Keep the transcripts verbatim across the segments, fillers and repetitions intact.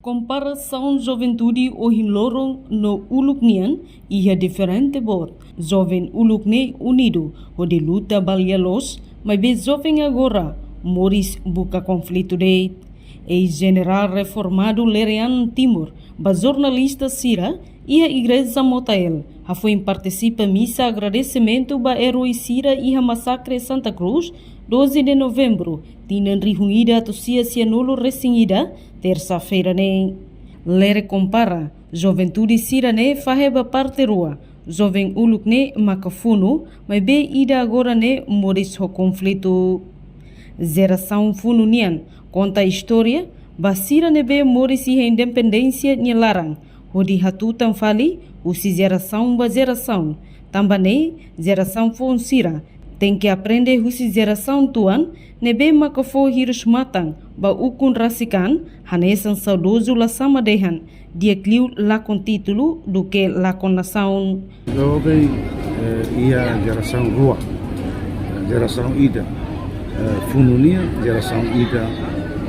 Komparasaun juventude ohin loron no uluk nian iha diferente boot. Joven uluk ne'e unidu hodi luta ba lia-loos, maibé joven agora moris buka konflitu de'it. Eis-jenerál reformadu Lere An Timur ba jornalista sira iha Igreja Motael hafoin partisipa misa agradesimentu ba eroi sira iha masakre Santa Cruz, doze de novembru, tinan rihun ida atus sia sianulu resin ida, tersa-feira ne'e. Lere kompara juventude sira-ne'e fahe ba parte rua. Joven uluk ne'e maka funu, maibé ida agora ne'e moris ho konflitu. Jerasaun funu nian konta istória ba sira ne'ebé moris iha independénsia nia laran, hodi hatutan fali husi jerasaun ba jerasaun. Tanba ne'e, jerasaun foun sira tenke aprende husi jerasaun tuan ne'ebé maka fó hirus-matan ba ukun rasik an, hanesan saudozu Lasama dehan, di'ak liu lakon títulu duké lakon nasaun. Joven, eh, iha jerasaun rua, jerasaun ida, eh, funu nian, jerasaun ida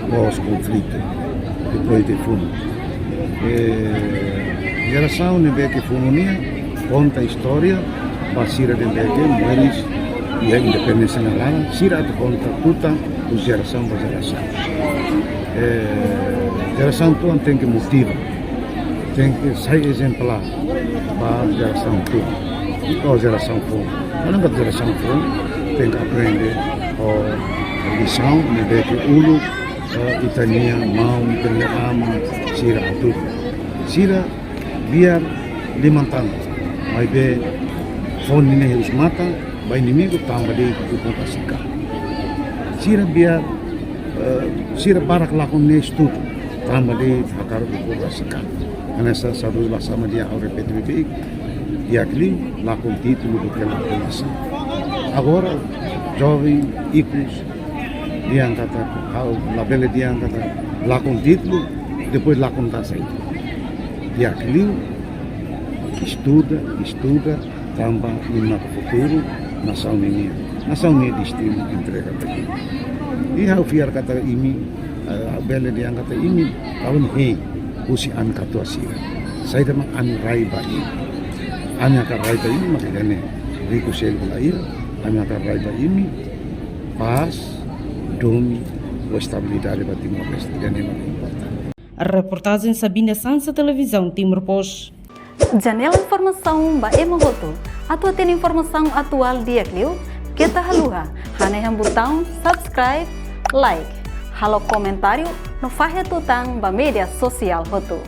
pós-konflitu, depois de funu. Eh, jerasaun ne'ebé ke funu nian konta istória ba sira ne'ebé ke moris iha independénsia nia laran, sira atu konta tutan husi jerasaun ba jerasaun. Eh, jerasaun tuan tenke motiva, tenke sai ezemplár ba jerasaun tuan, ou jerasaun foun. Karena jerasaun foun tenke aprende ho lisaun ne'ebé ke uluk, eh, ita-nia maun, ita-nia aman sira hatudu. Sira biar liman tan, maibé fó ninia hirus-matan ba inimigu tanba de'it ukun rasik an. Sira biar, eh, sira barak lakon nia estudu tanba de'it hakarak ukun rasik an. Hanesan saudozu Lasama dehan, ha'u repete beibeik, di'ak liu lakon títulu duké lakon nasaun. Agora, joven ikus dehan katak, ha'u labele dehan katak lakon títulu, depois lakon nasaun. Di'ak liu estuda, estuda, tanba imi maka futuru nasaun ninian. Nasaun nia destinu entrega ba imi. I ha'u fiar katak imi, eh, bele dehan katak imi, ha'u hein husi an katuas sira. Saida mak ami rai ba imi. Ami hakarak rai ba imi maka ida-ne'e. Riku seluk laiha, ami hakarak rai ba imi pás, domin, ho estabilidade ba Timor-Leste. Ida-ne'e mak importante. Reportajen Sabina Sansa, Televizaun Timor Post. Janela informasaun ba ema hotu. Atu hatene informasaun atuál di'ak liu, keta haluha hanehan butaun subscribe, like, halo komentáriu no fahe tutan ba média sosiál hotu.